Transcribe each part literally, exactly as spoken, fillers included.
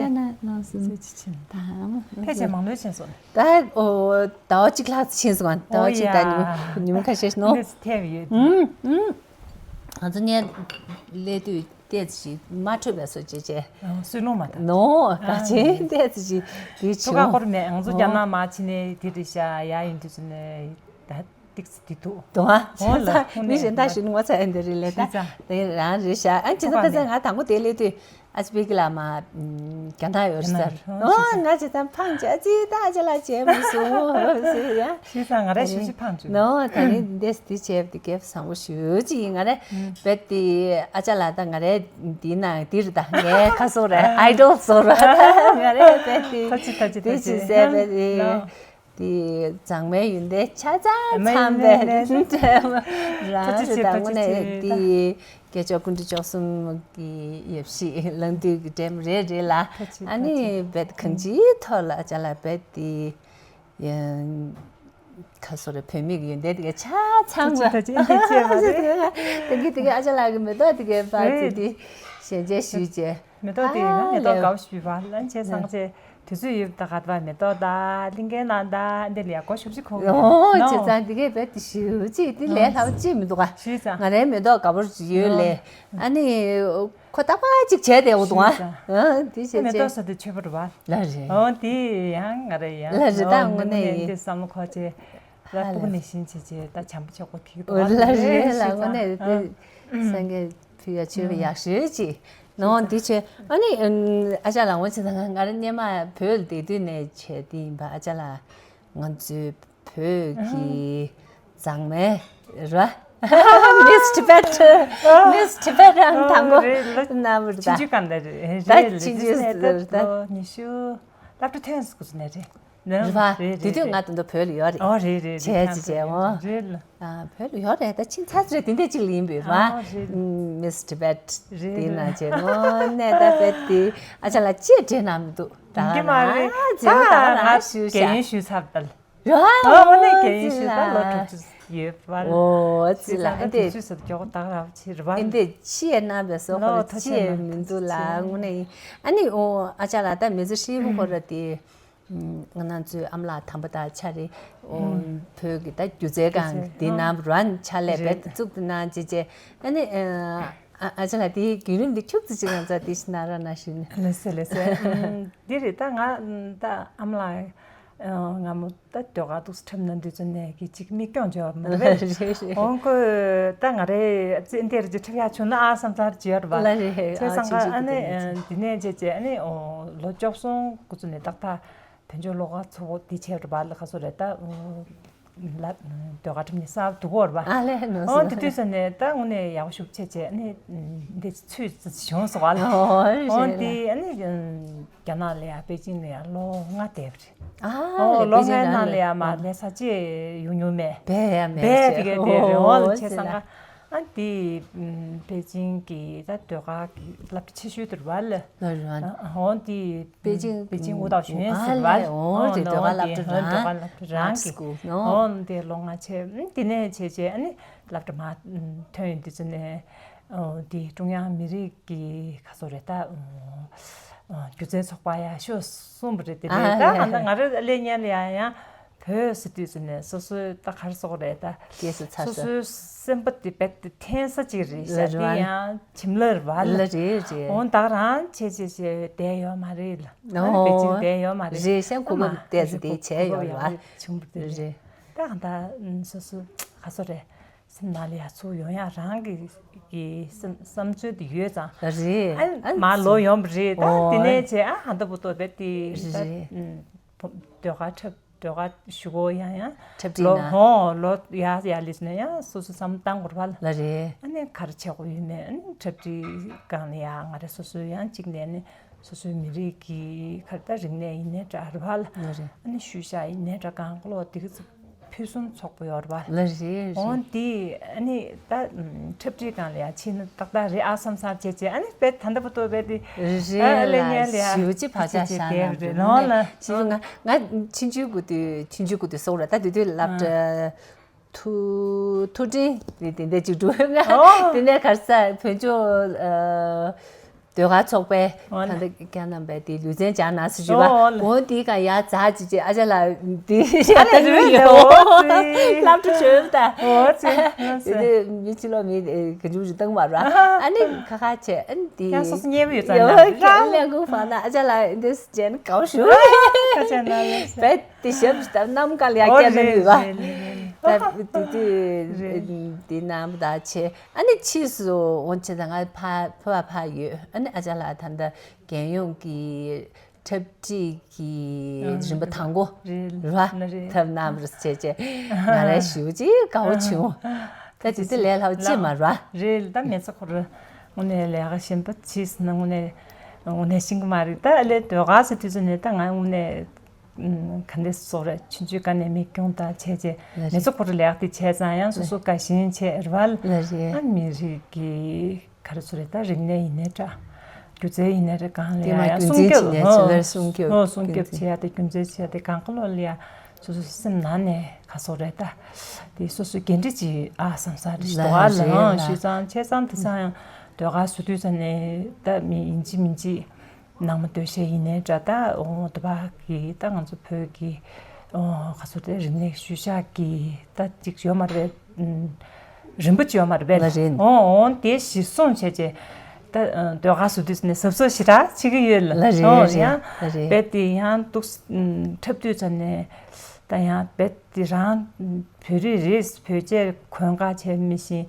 ཅག་ན་ནང་སུ་ཅི་ཕྱིན་ད་ཕལ་ཆེར་མང་ལོས་ཕྱིན་སོང་། ད་ཨོ་ཟླ་བ་གཅིག་ལྷག་ཙམ་ཕྱིན་སོང་། ཟླ་བ་གཅིག་ད་ཉི་མ་ཉི་མ་ཁ་ཤས་ཤིག་ནོ། འདི་ཐེབས་ཡོད། ཨུམ་ཨུམ། ང་ཚོ་ངའི་སླེབས་དུས་ཏོག་ཙམ་ཞིག་མ་འཕྲོད་པའི་བཟོ་བྱས་བྱས། སུས་ལུང་མ་ཐག་ནོ་ག་ཅན་ཏོག་ཙམ་ཞིག་དེ་ཐུགས་ཁག་བྱུང་། ཁོར་མེད། ང་ཚོ་རྒྱ་ནག་མ་ཕྱིན་ནས་དེ་རེད་ཤག་ཡ་ཡིན་དུས་ཚོད་ནས་ད་ཏིག་ཙི་དེ་འདུག་དུང་ཨ། ཨོ་ལ་ཁོང་མི་གཞན་དག་ཞིག་ངོ་ཚ་ཡིན་དེ་རེད་ལས་ད་དེ་རང་རེད་ཤག་ཨ་ཅེ་ད་ཁ་སང་ང་དང་པོ་དེ་སླེབས་དུས། ཨ་ཅེ་པེ་ཀི་ལ་མ། རྒྱ་ནག་ཡོད་ཟེར། ཨོ་ང་ཅེ་ད་ཕངས་ཅེ་ཨ་ཅེ་ད་ཨ་ཅེ་ལ་བྱས་མི་སོང་ཟེར་ཡ། ཞེས་ང་རེ་ཞུ་ཞིག་ཕངས་བྱུང་། ནོ་ད་ནི་འདས་དེ་བྱས་དེ་སྐལ་བཟང་པོ་ཞུ་ཅི་ཡིན། ང་རེ་བེད་དེ་ཨ་ཅག་ལ་ད་ང་རེ་དེ་ན་དེ་རེད་ད་ངའི་ཁ་སོ་རེད། ཨའི་ཌོལ་སོ་རེད། ད་ང་རེ་བེད་དེ་ཐ་ཅི་ཐ་ཅི་དེ་ཐ་ཅི་ཅི་ཟེར་བེད་དེ། དེ་མཛངས་མའི་ཡོན་ཏན་ཆ་ཚང་ཚང་བའི་རང་རེད་ད། དངོས་གནས་དེ་སྐད་ཅོར་ཀུན་འདུས་བཅུ་གསུམ་གྱི་ཡབ་གཞིས་ལང་དུས་ཀྱི་འགྲེམས་རེད་རེད་ལ། ཨ་ནི་བེད་གང་ཅིའི་ཐོག་ལ་ཅ་ལག་བེད་དེ་ཁ་སོ་རེ་བོད་མི་གི་ཡོན་ཏན་དེ་ག་ཆ་ཚང་བ། ད་གི་དེ་ག་ཨ་ཅག་ལགས་ཀྱི་མེ་ཏོག་དེ་གའི་བ་ཚེ་དེ་ཞལ་མཇལ་ཞུས་བྱས། མེ་ཏོག་དེ་ཡིན་ན་མེ་ཏོག་དགའ་བོ་ཞིག་བ་ལན་ཆེ་སང་ཆེ་དུས་ཚོད་ཡོད་ད་ག་བ་མེ་ཏོག་ད་གླིང་གའི་ནང་ད་འདི་ལ་ཡ་གོ་ཤུབ་ཅིག་ཁོ་ཨོ་ཅེ་ཙང་དེ་གའི་བེད་དེ་ཞུ་ཅིག་དེ་ལས་ལྷག་ཅིག་མི་འདུག་ག་ཞུས་ཙང་ང་རའི་མེ་ཏོག་དགའ་བོ་ཡོད་ལས། ཨ་ནི་ཁོ་ཏག་པ་ཅིག་བྱས་ཏེ་འོ་དུང་ཨ་དེ་བྱས་ཅེ་མེ་ཏོག་ས་དེ་ཆོས་པ་རུ་བ་ལ་རེད། ཨོ་དེ་ཡང་ང་རེ་ཡང་ལ་རེད་ད་དངོས་གནས་ཡིན། དེ་བསམ་བློ་ཁོ་ཅེ་ལ་ལ་སྤུ་གུ་ནས་བཞིན་བྱས་ཅེ་ད་བྱམས་པོ་ཆོག་པོ་ཐིག་ཏུ་ལ་རེད་ལ་དངོས་གནས་དེ་སངས་རྒྱས། ཕུལ་ཡ་ཆོས་པ་ཡག་ཤོས་ཅིག་ནོ་འདི་ཆོས་ཨ་ནི་ཨ་ཅག་ལ་ངོ་ཆེ་ད་ང་རང་སྙེ་མ་བོད་ལ་བསྡད་དུས་ནས་བྱས་དེ་ཡིན་པ་ཨ་ཅག་ལ་ང་ཚོའི་བོད་ཀྱི་མཛངས་མའི་ར་Miss Tibet Miss Tibet རང་དང་པོ་ན་བུར་ད་ཆིན་ཆུ་གང་ད་རེད་ད་ཆིན་ཆུ་ཟེར་ད་ཉི་ཤུ་སློབ་གྲྭ་ཐོན་སྐུ་ཚུལ་ནས་རེད། རེད་བ། དེ་དུས་ང་དང་དུ་བོད་ལ་ཡོད་རེད། ཨོ་རེད་རེད་བྱས་ཙི་བྱས་འོ། རེད་ལ། ཨ་བོད་ལ་ཡོད་རེད་ད་ཕྱིན་ཚར་ཙི་རེད་དེ་འདྲས་ཅིག་ལ་ཡིན་པས་བ། ཨོ་རེད། Miss Tibet རེད་དེ་ན་བྱས་འོ་གནས་ད་བེད་དེ་ཨ་ཅག་ལ་ཅེས་འདྲེ་ནམ་འདུག་ད་ཡིན་གི་མ་རེད་ད་ང་ཞུ་ཤག་རྒན་ཡོལ་ཞུས་ཚར་ད་ལ། རེད་བ། ཨོ་ནས་རྒན་ཡོལ་ཞུས་ད་ལོ་དྲུག་ཅུ་ཡོད་བ། ཨོ་ཙི་ལ་ཨ་འདྲས་དུས་ཚོད་མགྱོགས་ད་རབ་ཆེ་རེད་བ། ཨ་འདྲས་ཅི་ཡས་གནང་བས་སོ་ཁོ་ལ་ཅི་ཡས་མི་འདུག་ལ་དངོས་གནས་ཡིན་ཨ་ནི་ཨོ་ཨ་ཅག་ལ་ད་མི་ཚེ་ཧྲིལ་པོ་ཁོ་ར་དེ། ང་རང་ཚོའི་ཨ་མ་ལགས་དམ་པ་དང་ཆ་རེ་བོད་ཀྱི་ད་སྒྱུ་རྩལ་སྒང་འདི་ནང་རང་ཕྱག་ལས་རྦད་དེ་བཙུགས་ཏེ་གནང་བྱས་བྱས་ཨ་ནི་ཨ་ཅག་ལགས་དེའི་བརྒྱུད་རིམ་འདི་ཁྱུག་ཙམ་ཅིག་ང་ཚོ་དེ་ཤི་ན་ར་ན་ཞུ་ནས། ལགས་སེ་ལགས་སེ། འདི་རེད་ད་ང་ད་ཨ་མ་ལགས་ང་མོ་ད་ཟློས་གར་འདུག་སེ་འཁྲབ་ན་འདི་ཚོ་ནས་གི་ཅིག་མིག་རྒྱང་འཇོག་མི་རེད་པས། འོང་ཁོས་ད་ང་རེ་ཙི་འདི་རེད་ཅིག་འཁྲབ་ཡག་བྱུང་ན་ཨ་བསམ་ཚར་ཅིག་ཡོད་རེད་པ། ལ་རེད་ཨ་བྱས་ཙང་ཨ་ནི་འདི་ནས་བྱས་བྱས་ཨ་ནི་ལོ་བཅུ་གསུམ་སྐུ་ཚོ་ནས་ཏག་ཏག་བོད་ལྗོངས་ལྷོ་ཁ་མཚོ་བོད་འདི་བྱས་རེད་པ་ལ་ཁ་སོ་རེད་ད། ལ་ཟློས་གར་འཁྲབ་ནས་གསར་དུ་བོར་བ། ཨ་ལས་ནོ་ཨོ་སོ་དེ་དུས་ས་ནས་ད་དངོས་གནས་ཡག་པོ་ཞུགས་ཆེ་ཆེ་ནི་འདི་ཚུད་བྱུང་སོང་བ་ལ། ཨོ་རེད་ཨོ་རེད་དེ་ཨ་ནི་རྒྱ་ནག་ལ་ཡ་པེ་ཅིང་ལ་ཡ་ལོ་ལྔ་བསྡད་པ་རེད། ཨ་ཨོ་ལོ་ལྔའི་ནང་ལ་ཡ་མ་ལས་ས་ཅི་ཡོང་མྱོང་མེད། བས་ཡ་མེད་བས་དེ་གས་དེ་རེད་ཨོ་ལ་ཆེ་ས་ང་ ཨ་དེ་པེ་ཅིང་གི་ད་ཟློས་གར་གྱི་སློབ་གྲྭ་ཆེ་ཤོས་དེ་རེད་པ་ལགས། ལགས་རེད། ཨ་འོ་དེ་པེ་ཅིང་པེ་ཅིང་ཨུ་ཏའོ་ཞུ་ཡན་ཟེར་བ་ལགས། འོ་དེ་ཟློས་གར་སློབ་གྲྭ་རང་། ཟློས་གར་སློབ་གྲྭ་རང་གི། འོ་དེ་ལོ་ལྔ་བྱས། དེ་ནས་བྱས་བྱས་ཨ་ནི་སློབ་གྲྭ་མར་ཐོན་ཡོང་དུས་ཙམ་ནས། འོ་དེ་ཀྲུང་དབྱང་མི་རིགས་ཀྱི་ག་ཚོད་རེད་ད། སྒྱུ་རྩལ་ཚོགས་པ་ཡར་ཤོག་གསུངས་པ་རེད། དེ་རེད་ད། ང་ད་ང་རང་ལས་ཉན་ལ་ཡང་ཡང་བོད་ཟེར་དུས་ཙམ་ནས་སོ་སོའི་ད་ག་རེ་ཟེར་དགོས་རེད་ད། སྐྱེས་སུ་འཚར་སོ་ས། སོ་སོའི་སེམས་པ་དེ་རྦད་དེ་འཐེན་ས་ཅིག་རེད་ཤག་ལགས་རེད། དེ་ཡང་བྱིན་རླབས་རེད་པ་ལགས། ལགས་རེད་རེད། འོ་ད་རང་བྱས་བྱས་བྱས་བསྡད་ཡོད་མ་རེད་ལགས། ཨ་ནི་པེ་ཅིང་བསྡད་ཡོད་མ་རེད། རེད། སེམས་ཁོག་པ་བསྡད་ཚེ་དེ་བྱས་ཡོད་རེད་པ། བྱུང་བ་དེ་རེད། ད་གང་ལྟར་སོ་སོ་ག་ཚོད་རེད། སེམས་ནང་ལ་ཡར་ཚུར་ཡོང་ཡག་རང་གི་གི་སེམས་བསམ་ཚུལ་དེ་ཡོད་ཙང་། རེད། ཨ་ནི་མར་ལོག་ཡོང་བ་རེད་ད། འོ་དེ་ནས་བྱས་ཨ་ཧ་ད་བུ་ཏོ་བེ་དེ་ད། རེད། ཟློས་གར་འཁྲབ་ཟློས་གར་ཞུ་གོ་ཡང་ཡང་འཁྲབ་ཁྲིད་ལོ་ན། ཧོ་ལོ་ཡར་ཡར་ལས་ནས་ཡང་སོ་སོ་བསམ་བཏང་དགོས་པ་ལགས། ལགས་རེད། ཨ་ནི་ག་རེ་བྱེད་དགོས་ཡོད་མེད། ཨ་ནི་འཁྲབ་ཁྲིད་སྒང་ལ་ཡང་ང་རང་སོ་སོ་ཡང་གཅིག་ནས་ནི། སོ་སོའི་མི་རིགས་ཀྱི་ག་རེ་ད་རིག་གནས་ཡིན་ནའི་འདྲ་རེད་པ་ལགས། ལགས་རེད། ཨ་ནི་ཤུལ་བཞག་ཡིན་ནའི་འདྲ་གང་ག་ལོག་དེ་ག་ཚོད་ཕུན་སུམ་ཚོགས་པོ་ཡོད་རེད་པ། ལགས་རེད་རེད། འོ་དེ་ཨ་ནི་ད་འཁྲབ་ཁྲིད་སྒང་ལ་ཡང་ཕྱིན་ན་ཏག་ཏག་རེད་ཨ་བསམ་བསམ་བྱས་བྱས། ཨ་ནི་བེ་ད་ལྟ་བུ་ཏོ་བེ་དེ་རེད་ཨ་ལས་ལགས། ཉལ་ལ་ཡང་ཞེ་པོ་ཅིག་བག་ཆགས་ཤར་གནང་རེད་ལོ་ལགས། ལགས། ཞེ་པོ་ང་ང་ཆུང་ཆུང་གུ་དུས་ཆུང་ཆུང་གུ་དུས་སོག་ར་ད་དུས་དུས་སློབ་གྲྭ། ཐུགས་ཐུགས་དྲན་དེ་དེ་འདྲ་ཅིག་འགྲོ་ཡོད་ང་། ཨོ། དེ་ནས་ག་རེ་ཟེར་བོད་ལྗོངས་ཨ་ཟློས་གར་ཚོགས་པའི་ཨོ་ད་ལྟ་ཁྱེད་རྣམ་པས་དེ་ལུས་རྩལ་སྦྱང་གནང་ཟེར་ཞུས་པ། ཨོ་ལགས། འོ་དེའི་སྒང་ཡར་འཛེགས་ཅིག་ཅིག་ཨ་ཅག་ལགས་དེ་ཨ་ལས་ད་རུང་ཡོད། ཨོ་ཙི། སློབ་གྲྭ་བྱོས་ད། ཨོ་ཙི། དེ་དེ་མི་ཕྱི་ལོགས་མི་ག་ཅུང་ཞིག་བཏང་མ་ར། ཨ་ནི་ཁ་ཁ་བྱས་ཨ་ནི་དེ་ཡང་སོ་སོ་མཉེས་པོ་ཡོད་ཙང་ཡོད་ན་རང་ལས་ཁུངས་བར་ན་ཨ་ཅག་ལགས་འདི་སྦྱང་དགའ་བོ་ཞུ། ཁ་ཆེ་ན་ལས་བྱས། དེ་ཞབས་ཞུ་དང་གནམ་གང་ལ་ཡར་ཨོ་བསྐྱལ་ན་རེད་ནུས་པ། རེད་རེད་རེད། ད་དེ་དུས་རེད། དེ་གནང་བ་ད་བྱས་ཨ་ནི་ཕྱིས་སུ་འོང་བྱས་ད་ང་ཕ་ཕ་བ་ཕ་ཡོད། ཨ་ནི་ཨ་ཅག་ལགས་ད་ལྟ་རྒྱལ་ཡོངས་ཀྱི་འཁྲབ་ཁྲིད་ཀྱི་རིམ་པ་དང་པོ་རེད་རེད་པ། ལགས་རེད། འཁྲབ་གནང་བར་བྱས་བྱས་ང་རང་ཞེ་པོ་ཅིག་དགའ་བོ་བྱུང་། ད་དེ་དུས་ལས་སླ་བོ་ཅིག་མ་རེད་པ། རེད། ད་མི་ཚེ་ཁོ་རང་དངོས་གནས་ལས་ཀ་གཞན་པ་བྱས་ཟིན་ན་དངོས་གནས་དངོས་གནས་ཤེས་ཀྱི་མ་རེད། ད་ཨ་ལས་ཟློས་གར་ཟེར་དུས་ཚོད་ནས་ད་ང་དངོས་གནས། ཨུམ། ག་འདྲ་སོགས་རེད། ཆུང་ཆུང་སྒང་ནས་མིག་རྒྱུང་དང་བྱས་བྱས་ལགས་མི་ཚེ་ཁོ་རང་ལས་ཀ་དེ་བྱས་ཙང་ཡང་སོ་སོ་དགའ་ཞེན་བྱས་རེད་པ། ལགས་རེད། ཨ་མི་རིགས་ཀྱི་ག་རེ་ཟེར་རེད་ད་རིག་གནས་ཡིན་ནའི་འདྲ། སྒྱུ་རྩལ་ཡིན་ནའི་འདྲ་གང་ལ་ཡང་ཡང་སྲུང་སྐྱོབ་ཨོ་སྲུང་སྐྱོབ་ཨོ་སྲུང་སྐྱོབ་བྱེད་ཡ་དེ་སྒྱུ་རྩལ་བྱེད་ཡ་དེ་གང་ག་ལོག་ལ་ཡ་སོ་སོ་སེམས་ནང་ནས་ག་ཟེར་རེད་ད། དེ་སོ་སོ་འགན་འཁྲི་ཅིག་ཨ་བསམ་ས་རེད་ལགས་འདུག་ཨ་ལགས་རེད་ལགས་ལགས། ཞུས་ཙང་བྱས་ཙང་དེ་ཙང་ཡང་ཟློས་གར་བཟོ་དུས་ཙང་ནས་ད་མི་ཡིན་གཅིག་མིན་གཅིག་ནང་མི་སྡོད་ཤེས་ཡིན་ནའི་འདྲ་ད་འོ་དེ་བ་གི་ད་ང་ཚོ་བོད་ཀྱི་འོ་ག་ཚོད་དེ་རིག་གནས་ཤུལ་བཞག་གི་ད་ཅིག་ཡོད་མ་རེད་པས། རིམ་པ་ཅིག་ཡོད་མ་རེད་པས། ལགས་རེད། འོ་འོ་དེ་གཞི་བཟུང་བྱས་བྱས་ད་ཟློས་གར་བཟོ་དུས་ནས་གཟབ་གཟབ་ཞེ་དྲག་བྱེད་ཀྱི་ཡོད་ལ། ལགས་རེད་འོ་རེད་ཡང་རེད། རྦད་དེ་ཡང་འདུག་འཁྲབ་དུས་ཙམ་ནས་ད་ཡང་རྦད་དེ་རང་བོད་རིགས་རེད། བོད་ཆས་གོན་ག་བྱས་མི་ཤེས།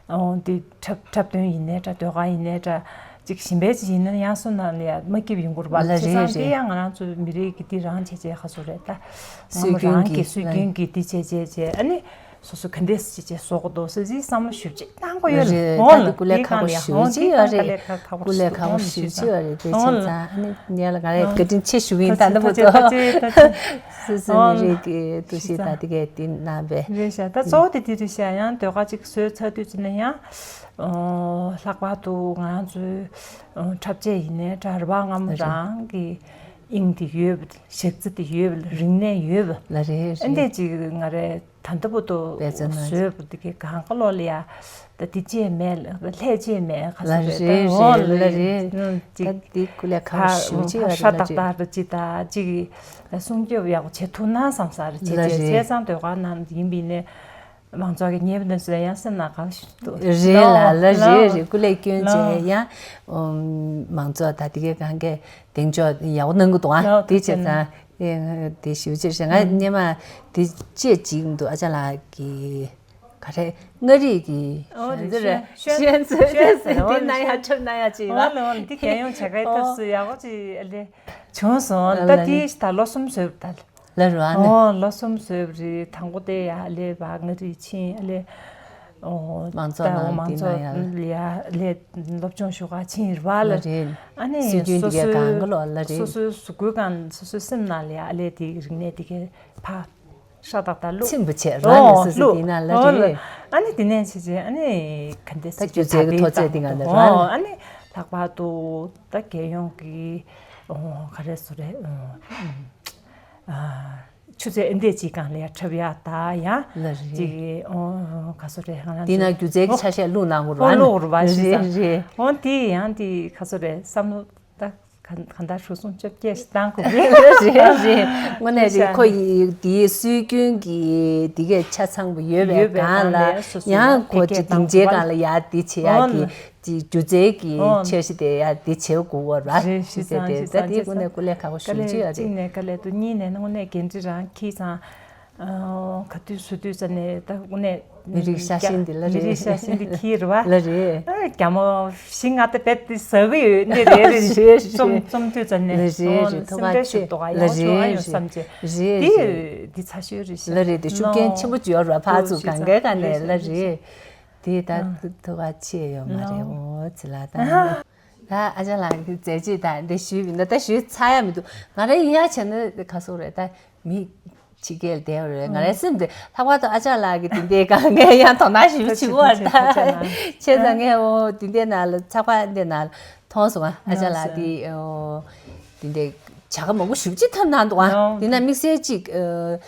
འོ་འདི་འཁྲབ་འཁྲབ་སྟོན་ཡིན་ནའི་འདྲ་ཟློས་གར་ཡིན་ནའི་འདྲ་ཅིག་གཞན་པའི་ཅིག་ཡིན་ན་ཡང་སོ་ནང་ལ་ཡ་མ་སྐྱིད་པ་ཡོང་གི་རེད་པ། ལགས་བྱས་ཙང་རེད་དེ་རེད། ཡང་ང་རང་ཚོ་མི་རིགས་ཀྱི་འདི་རང་བྱས་བྱས་ག་ཚོད་རེད་ད། སྲོལ་རྒྱུན་རང་གི་གྱི་སྲོལ་རྒྱུན་གྱི་འདི་བྱས་བྱས་བྱས་ཨ་ནི་སོ་སོ་ག་འདྲས་བྱས་བྱས་བཟོ་དགོས་འདུག་ཟེར་ཅིག་བསམ་བློ་ཞེ་པོ་ཅིག་བཏང་དགོས་ཡོད་རེད། རེད། འོང་ད་ལ་འདི་ཀུ་ལེ་ཁག་པོ་ཞེ་པོ་ཅིག་ཡོད་རེད། ཀུ་ལེ་ཁག་པོ་ཞེ་པོ་ཅིག་ཡོད་རེད། དེ་བྱས་ཙང་ཨ་ནི་ངས་ལ་ང་རས་བཀའ་དྲིན་ཆེ་ཞུ་གི་ཡིན། ད་འདི་བུ་ཚོ་སོ་སོའི་མི་རིགས་ཀྱི་འདུ་ཤེས་དང་དེ་གས་དེ་གནང་བས། རེད་ཤག་ད་གཙོ་བོ་དེ་དེ་རེད་ཤག་ཡང་ཟློས་གར་ཅིག་བཟོས་ཚར་དུས་ཙམ་ནས་ཡང་ལྷག་པར་དུ་ང་རང་ཚོའི་འཁྲབ་ཆས་ཡིན་ནའི་འདྲ་རི་བ་སྔ་མོ་རང་གི་དབྱིངས་དེ་ཡོད་པ་ཞག་རྩི་དེ་ཡོད་པ་རིག་གནས་ཡོད་པ་ལ་རེད་ཨ་འདྲས་ཅིག་ང་རས། ད་ལྟ་བུ་དུ་དཔེ་མཚོན་ན་བཟོས་པ་དེ་གའི་གང་ག་ལོ་ལ་ཡ། ད་དེ་ཅེས་མེད་ལ་ལྷད་ཅེས་མེད་ག་ལ་ཟེར་རེད་རེད་འོ་ལ་ལ་རེད། ཅིག་ད་དེ་ཀུ་ལེ་ཁ་ཧ་ཞུ་ཅི་ཧ་ཡ་ཧྲ་རེད་ལ་ཏག་ཅིག་ཏག་རེད་ཅི་ད་ཅིག་སྲུང་སྐྱོབ་ཡག་པོ་བྱེད་ཐུབ་ན་བསམ་ས་རེད་ཅི་ལ་ཅེས་རེད། བྱས་ཙང་ཟློས་གར་ནང་ཡིན་པ་ཡིན་ནའི་མང་ཚོགས་ཀྱི་ཉེ་བ་འདི་ཚོ་ཡང་སེམས་ནང་གང་ཞིག་འདུག་རེད་ལ་ལ་རེད་རེད། ཀུ་ལེ་སྐྱོན་ལ་བྱས་ཡང་མང་ཚོགས་ད་དེ་གའི་གང་གའི་གདེང་འཇོག་ཡག་པོ་གནང་གི་འདུག་ཨ་ལ་དེ་བྱས་ཙང་། ཨེ་ང་དེ་ཞུ་ཅེས་ང་སྔོན་མ་དེ་ཅེས་ཅིག་འདུག་ཨ་ཅག་ལགས་ཀྱི་ག་རེ་མངའ་རིས་ཀྱི་ཨོ་ཤན་ཙི་རེད། ཤན་ཤན་ཙི་ཤན་ཙི་ཤན་ཙི་ཨོ་དེ་ན་ཡ་ཁྲབ་ན་ཡ་ཅིག་ཨོ་ལ་ལ་ཨོ་ལ་དེ་རྒྱལ་ཡོངས་བྱ་དགའི་ཐབས་སུ་ཡག་པོ་ཅིག་ཨ་ལེ་བྱུང་སོང་ཨ་ད་ལ་དེ་ད་ལོ་གསུམ་བཟོས་ད་ལ་རུ་ཨ་ནི་ཨོ་ལོ་གསུམ་བཟོས་རེད། དང་པོ་དེ་ཡ་ཨ་ལེ་བ་མངའ་རིས་ཕྱིན་ཨ་ལེ། ཨོ། མང་ཚོགས་ད་ནང་མང་དེ་ཚོགས་ནང་ཡང་ལ་ལས་སློབ་སྦྱོང་ཞུ་ག་ཕྱིན་ར་ལ། ལ་རེད། ཨ་ནི་སྲོལ་རྒྱུན་སོ་འདི་གའི་སོའི་གང་ག་ལོ་ལ་རེད། སོ་སོའི་གཟུགས་པོའི་སྒང་སོ་སོའི་སེམས་ནང་ལ་ཡ་ཨ་ལས་དེ་རིག་གནས་དེ་གའི་ཕ་ ཤ་སྟག་ད་བླུགས། ཚིམ་པོ་བྱས་ར་ནས་སོ་སོ་དེ་ན་ལ་རེད། ཨ་ནི་དེ་ནས་བྱས་བྱས་ཨ་ནི་ག་འདྲ་ད་སྒྱུ་རྩལ་གྱི་མཐོ་ཚད་དེ་ང་ལ་ར་ནས། ཨ་ནི་ལྷག་པར་དུ་ད་རྒྱལ་ཡོངས་ཀྱི་ག་རེ་ཟེར་རེད། ཆུ་ཚོད་ཨེ་འདྲས་ཅིག་སྒང་ལ་ཡ་འཁྲབ་ཡག་ད་ཡང་ལ་རེད། ཅིག་ཨོ་ག་སོ་རེད། ང་རང་འདི་ན་ཚོ་སྒྱུ་རྩལ་གྱི་ཨོ་ཆ་ཤས་བླུགས་གནང་དགོས་རེད་བ། ཨོ་བླུགས་རེད་བ་ཞེས་ཟེར། ཨོ་དེ་ཡང་དེ་ག་སོ་རེད་བསམ་བློ་ད་ག་ག་འདྲ་ཧྲུལ་སུངས་བཅོ་བརྒྱད་ཞིག་བཏང་དགོས་རེད། རེད་རེད། དངོས་གནས་རེད། ཁོ་ཡི་དེའི་སྲོལ་རྒྱུན་གྱི་དེ་གས་ཆ་ཚང་པོ་ཡོད་པའི་ཡོད་པའི་སྒང་ལ་སྒང་ལ་སོ་སོ་ཡང་ཡང་ཁོ་དེ་ཅིག་སྒྲིང་ཆའི་སྒང་ལ་ཡ་དེ་བྱེད་ཡག་གི་ཨོ་ཅིག་སྒྱུ་རྩལ་གྱི་ཨོ་འཆར་གཞི་དེ་ཡ་དེ་བྱེད་དགོས་པ་ར་རེད། ཞེས་ཟེར་ཏེ་ད་དེའི་སྒོ་ནས་སྐུ་ལས་ཁག་པོ་ཞུ་གི་ཡོད་རེད། གཅིག་ནས་དཀའ་ལས་འདུག་གཉིས་ནས་དངོས་གནས་འགན་འཁྲི་རང་འཁྱེར་ཙང་། ཨ་ག་དུས་སུ་དུས་ཙ་ནས་ད་དངོས་གནས་མི་རིགས་ཤ་ཞེན་འདི་ལ་མི་རིགས་རེད། ཤ་ཞེན་འདི་འཁྱེར་རེད་བ། ལ་རེད། ཨ་རྒྱ་མོ་བཞི་ལྔ་དེ་རྦད་དེ་ཟ་གི་ཡོད་འདི་རེད་རེད། རེད་རེད། རྩོམ་རྩོམ་དུས་ཙ་ནས་ལ་རེད་རེད། ཐོག་སེམས་ཁྲལ་ཞིག་འདུག་ག་ཡང་བྱུང་ཨ་ཡོང་བསམ་བྱས། རེད་འདི་རེད། འདི་ཚ་ཤོས་རེད་ཤག་ལ་རེད། དེ་ཤུགས་རྐྱེན་ཆེན་པོ་ཅིག་ཡོད་རེད་བ། ཕར་ཚུར་གང་གའི་ག་ནས་ལ་རེད། དེ་ད་ཐུགས་ཁ་ཆེ་ཡོད་མ་རེད། ཨོ་ཚི་ལ་ད་ད་ཨ་ཅག་ལགས་ཀྱི་མཛད་རྗེས་དང་འདི་ཞུས་པ་ཡིན་ན་ད་ཞུས་ཚར་ཡ་མི་འདུག་ང་རང་ཡིན་ཡ་བྱས་ན་ག་སོ་རེད་ད། མི་ཕྱི་རྒྱལ་བསྡད་པ་རེད། ང་རའི་སེམས་དེ་ལྷག་པར་དུ་ཨ་ཅག་ལགས་ཀྱི་དེ་འདྲའི་སྒང་ངས་ཡང་དོ་སྣང་ཞེ་པོ་བྱེད་ཀྱི་ཡོད་རེད་ད། བྱས་ཙང་ངས་ཨོ་དེ་འདྲའི་ནང་ལ་ཚགས་པར་འདི་ནང་ལ་མཐོང་སོང་ཨ། ཨ་ཅག་ལགས་དེ་ཨོ་དེ་འདྲའི་བྱ་དགའ་མང་པོ་ཞེ་པོ་ཅིག་ཐོབ་གནང་འདུག་ཨ། དེ་ན་དམིགས་བསལ་ཅིག་ཨོ་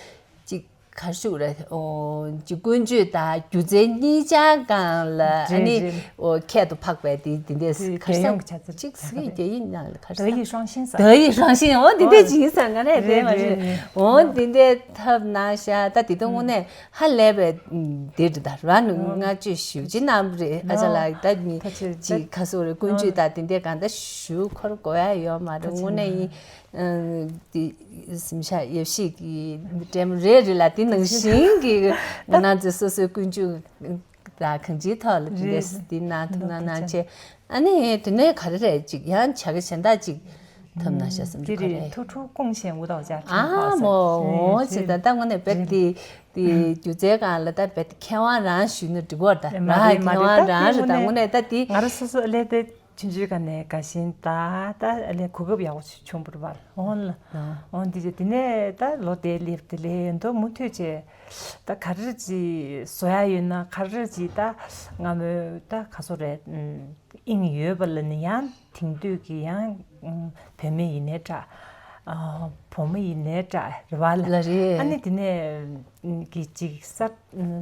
ཅིག་ག་རེ་ཞུ་དགོས་རེད། ཨོ་ཅིག་ཀུན་སྤྱོད་དང་སྒྱུ་རྩལ་གཉིས་ཆ་སྒང་ལ་ཨ་ནི་ཨོ་ཁྱད་དུ་འཕགས་པའི་དེ་དེ་འདྲའི་ག་རེ་ཟེར། ཅིག་ཟེར་གྱི་རྒྱ་ཡིག་ནང་ལ་ག་རེ་ཟེར། 德艺双馨 ཟེར། 德艺双馨 ཨོ་འདི་འདྲས་ཅིག་ཡིན་ས་ང་རས་དེ་མ་རེད་རེད། ཨོ་འདི་འདྲས་ཐབས་གནང་ཤག་ད་དེ་དུས་དངོས་གནས་ཧ་ལས་པའི་འདི་རེད་ད་ར་ནུ་ང་ཅོས་ཞུ་ཅི་གནང་རེད། ཨ་ཅག་ལགས་ད་ནི་ཅིག་ག་སོ་རེད། ཀུན་སྤྱོད་ད་དེ་འདྲས་གང་ད་ཞུ་འཁོར་དགོས་ཡ་ཡོད་མ་རེད། དངོས་གནས་ཡིན་འདི་གཟིམ་ཤག་ཡབ་གཞིས་ཀྱི་འདྲེ་མོ་རེད་རེད་ལ་དེ་ནང་བཞིན་གྱི་ང་རང་ཚོ་སོ་སོའི་ཀུན་སྤྱོད། ད་གང་ཅིའི་ཐོག་ལ་དེ་འདྲས་དེ་གནང་ཐུབ་ན་གནང་བྱས། ཨ་ནི་དེ་ནས་ག་རེ་རེད་ཅིག་ཡང་བྱ་དགའ་གཞན་དག་ཅིག་ཐོབ་ན་ཤ་བསམ་གྱི་ག་རེད། 特殊贡献舞蹈家称号 ཨ་མོ་ཟེར། ཨོ་ཅི་ད་ད་དངོས་གནས་རྦད་དེ་དེ་སྒྱུ་རྩལ་སྒང་ལ་ད་རྦད་དེ་མཁས་དབང་རང་ཞུས་ན་འགྲིག་གོ་ད་ར་མཁས་དབང་རང་རེད་ད་དངོས་གནས་ད་དེ་ང་རང་སོ་སོ་ལས་དེ། ཆུང་ཆུང་ག་ནས་དགའ་ཞེན་དང་ད་ཨ་ལས་གོ་སྐབས་ཡག་པོ་ཞིག་བྱུང་བ་རེད་པ། འོང་ལ། འོང་འདི་ཅི་དེ་ནས་ད་ལོ་དེ་སླེབས་དེ་ལས་མདོ་མུ་མཐུད་བྱས་ད་ག་རེ་ཅིག་བཟོ་ཡ་ཡོད་ན་ག་རེ་ཅིག་ད་སྔ་མོའི་ད་ག་སོ་རེད་དབྱིངས་ཡོད་པ་ལ་ནི་ཡང་དེང་དུས་ཀྱི་ཡང་བུད་མེད་ཡིན་ནའི་འདྲ། བུ་མོ་ཡིན་ནའི་འདྲ་རེད་པ་ལ། ལ་རེད། ཨ་ནི་དེ་ནས་གི་ཅིག་གསར།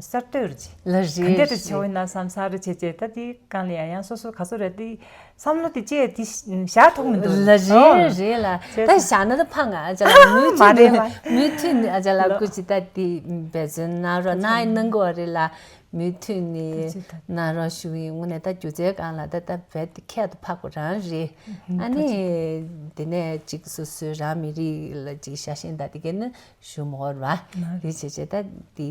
གསར་གཏོད་རེད་ཅེས། ལ་རེད། ག་འདྲ་རེ་བྱེད་འོས་ན་བསམ་ས་རེ་བྱེད་བྱེད་ད་དེ་གང་ལ་ཡང་ཡང་སོ་སོ་ག་ཚོད་རེད་དེ་བསམ་བློ་དེ་བཅས་དེ་བཞག་ཐུབ་མི་འདུག་ལ་རེད་རེད་ལ། ད་བཞག་ན་ད་ཕངས་ང་ཨ་ཅག་ལགས་མུ་མཐུད་ནས་མུ་མཐུད་ནས་ཨ་ཅག་ལགས་སྐུ་མཁྱེན་ད་དེ་འབད་བརྩོན་གནང་རོགས་གནང་གནང་དགོས་རེད་ལ་མུ་མཐུད་ནས་གནང་རོགས་ཞུ་ཡིན། དངོས་གནས་ད་སྒྱུ་རྩལ་སྒང་ལ་ད་ད་རྦད་དེ་ཁྱད་དུ་འཕགས་པ་རང་རེད། ཨ་ནི་དེ་ནས་ཅིག་སོ་སོའི་རང་མི་རིགས་ལ་ཅིག་ཤ་ཞེན་ད་དེ་གས་ནི་ཞུ་མ་དགོས་རེད་བ། དེ་བྱས་བྱས་ད་དེ།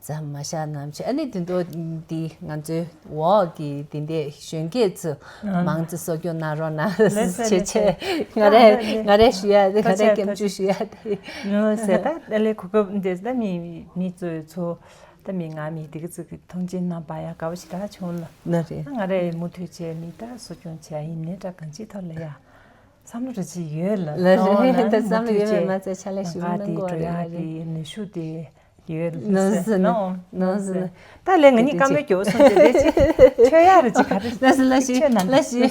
ཛ་མ་ཤ་ནམ་ཆེ་ཨ་ནི་དེ་འདྲ་འདི་ང་ཚོའི་འོག་གི་དེ་འདྲའི་གཞོན་སྐྱེས་ཚོ་མང་ཙམ་གསོ་སྐྱོང་གནང་རོགས་གནང་ལགས་སོ་ཆེ་ཆེ། ང་རེ་ང་རེ་ཞུ་ཡ་དེ་ང་རེ་སྐྱབས་འཇུག་ཞུ་ཡ་དེ། ལགས་སོ་ད་ཨ་ལས་གོ་སྐབས་འདི་ད་མི་མི་ཚོའི་ཚོ་ད་མི་ང་མི་དེ་ག་ཚོད་ཀྱི་མཐོང་ཆེན་གནང་པ་ཡ་དགའ་བོ་ཞིག་ད་བྱུང་ལ། ན་རེ། ང་རེ་མུ་མཐུད་བྱས་མི་ད་གསོ་སྐྱོང་བྱས་ཡིན་ནའི་ད་གང་ཅིའི་ཐོག་ལ་ཡ་བསམ་བློ་རེ་ཅིག་ཡོད་ལ། ལགས་སོ་ད་བསམ་བློ་ཡོད་པས་མ་ཚད་ཕྱག་ལས་ཞུ་གི་གནང་དགོས་རེད་ལ་རེད། ནུས་ཤུགས་དེ། ཡོད་ནོ་སི་ནོ་ནོ་སི་ནོ། ད་ལས་ང་གཉིས་ཀ་མེད་རྒྱོ་སོང་ཅེ་ལས་ཅི་ཆོས་ཡ་རེ་ཅི་ག་རེ་ནོ་སི་ལ་ཤི་ཆོས་ནང་ལ་ཤི་ད་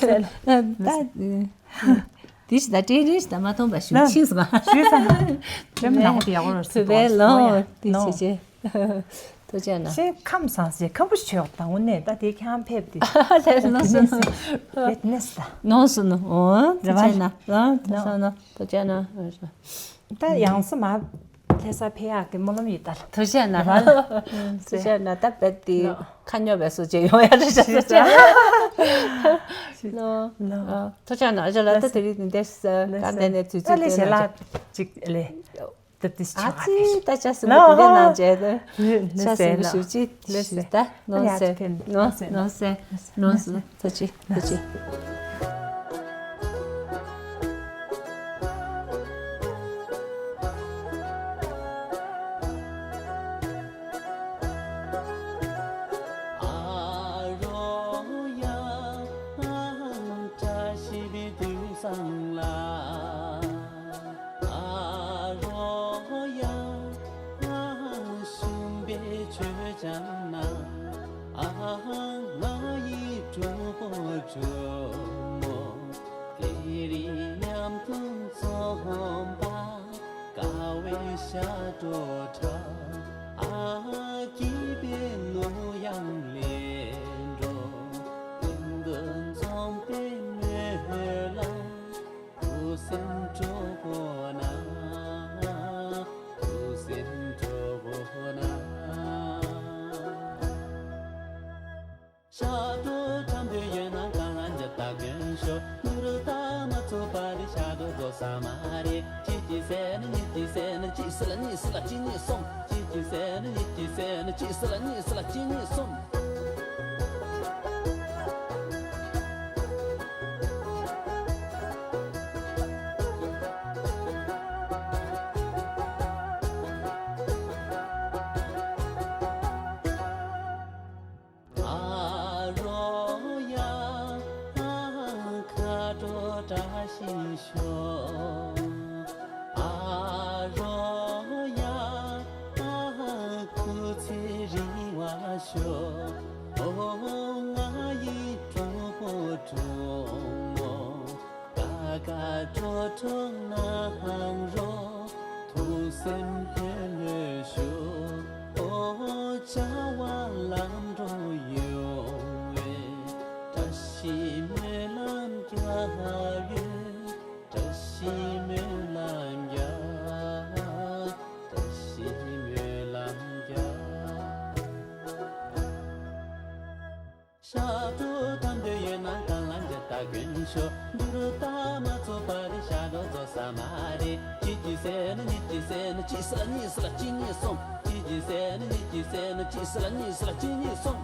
དེ་ཤི་ད་ཏྲེ་རེ་ཤི་ད་མ་མཐོང་པ་ཞུ་ཆིང་སོང་ཞུས་ས་ནང་དེ་ཡག་པོ་རོ་སི་བེ་ལོ་དེ་ཤི་ཆེ་ཐོ་ཅེ་ན་ཤི་ཁམས་སང་སི་ཁམ་བུ་ཆོས་དང་འོ་ནས་ད་དེ་ཁྱང་ཕེབས་དེ་ལས་ནོ་སི་ནོ་ནོ་སི་ནོ་འོ་ཐོ་ཅེ་ན་ཐོ་ཅེ་ན་ཐོ་ཅེ་ན། ད་ཡང་སེ་མ་ལྷ་ས་ཕེབས་ཡག་གི་སྨོན་ལམ་ཡོད་ད། ཐུགས་རྗེ་གནང་། ཐུགས་རྗེ་གནང་། ད་རྦད་དེ་ཁ་སྨྱོ་བའི་སོ་བྱེད་ཡོང་ཡ་རེད་ཤག་ཐུགས་རྗེ་གནང་། ཨ་ཐུགས་རྗེ་གནང་། ཨ་ཅག་ལགས་ད་དེ་རིང་འདི་འདྲ་ས་ག་འདྲ་ནས་ཚུལ་ཚུལ་ད་ལས་ཞལ་ལག་ཅིག་ལས་སྟབས་བདེ་ཞིག་ཨ་ཙི་ད་ཅག་སུ་མོ་དེ་འདྲ་གནང་བྱས་ད་ཅག་སུ་མོ་ཞུ་ཅི་ཞུ་ད་ནོ་སེ་ནོ་སེ་ནོ་སེ་ནོ་སེ། ཐུགས་རྗེ་ཆེ། གྲུབ་མོ། དེ་རིང་མཉམ་དུ་འཛོམས་པ། དགའ་བའི་ཞབས་བྲོ་འཁྲབ། ཨ་སྐྱིད་པའི་གླུ་དབྱངས་ལེན་འགྲོ། མདུན་དུ་འཛོམས་པའི་སྨོན་ལམ། ཐུགས་སེམས་སྤྲོ་བོ་ན། ཐུགས་སེམས་སྤྲོ་བོ་ན། ཞབས་བྲོ་འཁྲབ་འདོད་ཡོད་ན་རྐང་ལག་འཇབ་ཐག་གྱོན་ཤོག་འགྱུར་རྡོ་མ་ཚུགས་པ་རེད། ཞབས་བྲོ་རྫོགས་ས་མ་རེད། གཅིག་གཅིག་ཟེར་ན་གཉིས་གཅིག་ཟེར་ན། གཅིག་ཟེར་ལ་གཉིས་ཟེར་ལ་གཅིག་གཉིས་གསུམ། གཅིག་གཅིག་ཟེར་ན་གཉིས་གཅིག་ཟེར་ན། གཅིག་ཟེར་ལ་གཉིས་ཟེར་ལ་གཅིག་གཉིས་གསུམ། ཨ་རོ་ཡ། ཁ་དྲོ་བཀྲ་ཤིས་ཤོག་ཨ་རོ་ཡ། སྐུ་ཚེ་རིང་བ་ཤོག་ཨོ་ང་ཡི་གྲོགས་པོ་གྲོགས་མོ། དགའ་དགའ་སྤྲོ་སྤྲོ་གནང་རོགས། ཐུགས་སེམས་ལྷོད་ལྷོད་ཞུ། ཨོ་བྱ་བ་ལམ་འགྲོ་ཡོང་བའི། བཀྲ་ཤིས་སྨོན་ལམ་རྒྱག་ཡོད། བཀྲ་ཤིས་སྨོན་ལམ་རྒྱག་བཀྲ་ཤིས་སྨོན་ལམ་རྒྱག་ཞབས་བྲོ་འཁྲབ་འདོད་ཡོད་ན་རྐང་ལག་འཇབ་ཐག་གྱོན་ཤོག་འགྱུར་རྡོ་མ་ཚུགས་པ་རེད། ཞབས་བྲོ་རྫོགས་ས་མ་རེད། གཅིག་གཅིག་ཟེར་ན་གཉིས་གཅིག་ཟེར་ན། གཅིག་ཟེར་ལ་གཉིས་ཟེར་ལ་གཅིག་གཉིས་གསུམ། གཅིག་གཅིག་ཟེར་ན་གཉིས་གཅིག་ཟེར་ན། གཅིག་ཟེར་ལ་གཉིས་ཟེར་ལ་གཅིག་གཉིས་གསུམ།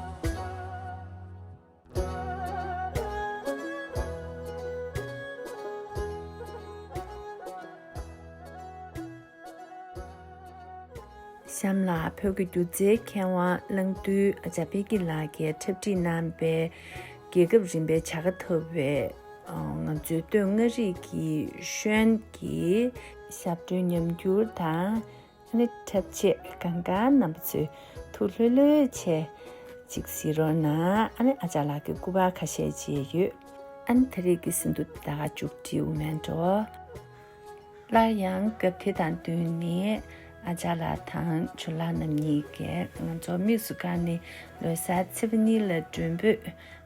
གཤམ་ལ་བོད་ཀྱི་སྒྱུ་རྩལ་མཁས་དབང་གླང་རྡོལ་ཨ་ཅག་དཔལ་སྐྱིད་ལགས་ཀྱིས་འཁྲབ་ཁྲིད་གནང་པའི་རྒྱལ་ཁབ་རིམ་པའི་བྱ་དགའ་ཐོབ་པའི་ང་ཚོའི་སྟོད་མངའ་རིས་ཀྱི་ཤོན་གྱི་ཞབས་བྲོའི་ཉམས་འགྱུར་དང་། ཨ་ནི་འཁྲབ་ཆས་གང་ག་རྣམ་པ་ཚོས་ཐུགས་ལྷོད་ལྷོད་བྱས་ཅིག་གཟིགས་རོགས་གནང་། ཨ་ནི་ཨ་ཅག་ལགས་ཀྱི་སྐུ་པར་ཁ་ཤས་བརྗེས་ཡོད། ཨ་ནི་ད་རེས་ཀྱི་ཟིན་ཐོ་ད་ག་མཇུག་སྒྲིལ་འོ་མེན་འགྲོ། སླར་ཡང་སྐབས་དེ་དང་བསྟུན་ནས་ཨ་ཅག་ལགས་དང་ཇོ་ལགས་རྣམ་གཉིས་ཀྱིས་ང་ཚོ་དམིགས་སུ་བཀར་ནས་ལོ་གསར་ཚེས་པ་གཉིས་ལ་མགྲོན་འབོད་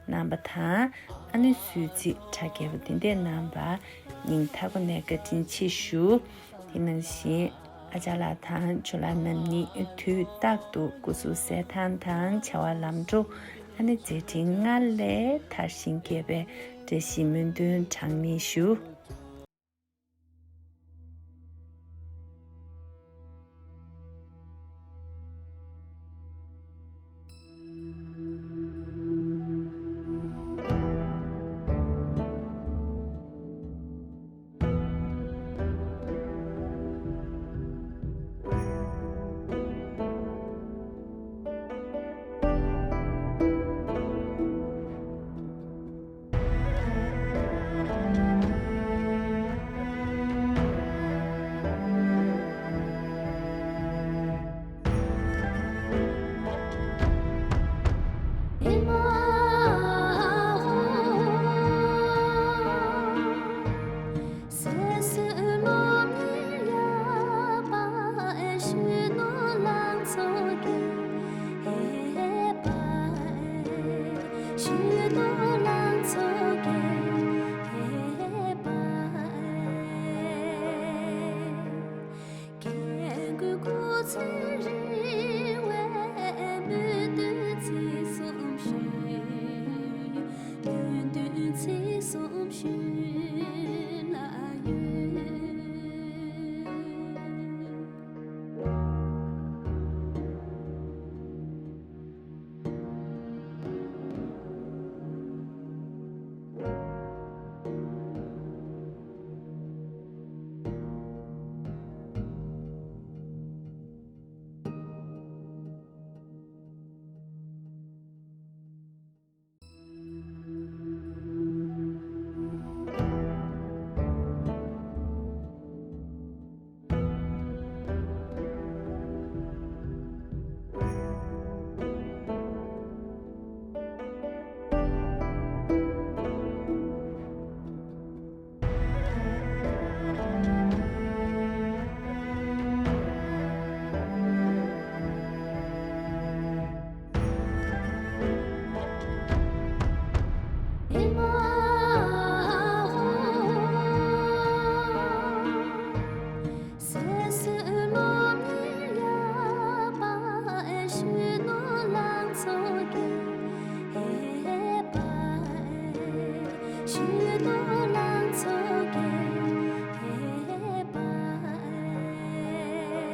གནང་པ་དང་། ཨ་ནི་གསོལ་ཚིགས་གྲ་རྒྱས་པོ་དེ་འདྲས་གནང་བར་སྙིང་ཐག་པ་ནས་བཀའ་དྲིན་ཆེ་ཞུ། དེ་ནང་བཞིན་ཨ་ཅག་ལགས་དང་ཇོ་ལགས་རྣམ་གཉིས་དུས་རྟག་ཏུ་སྐུ་གཟུགས་གསལ་ཐང་དང་བྱ་བ་ལམ་འགྲོ། ཨ་ནི་མཛད་འཕྲིན་སྔར་ལས་དར་ཞིང་རྒྱས་པའི་བཀྲ་ཤིས་སྨོན་འདུན་གྲངས་མེད་ཞུ། ཆོས་དང་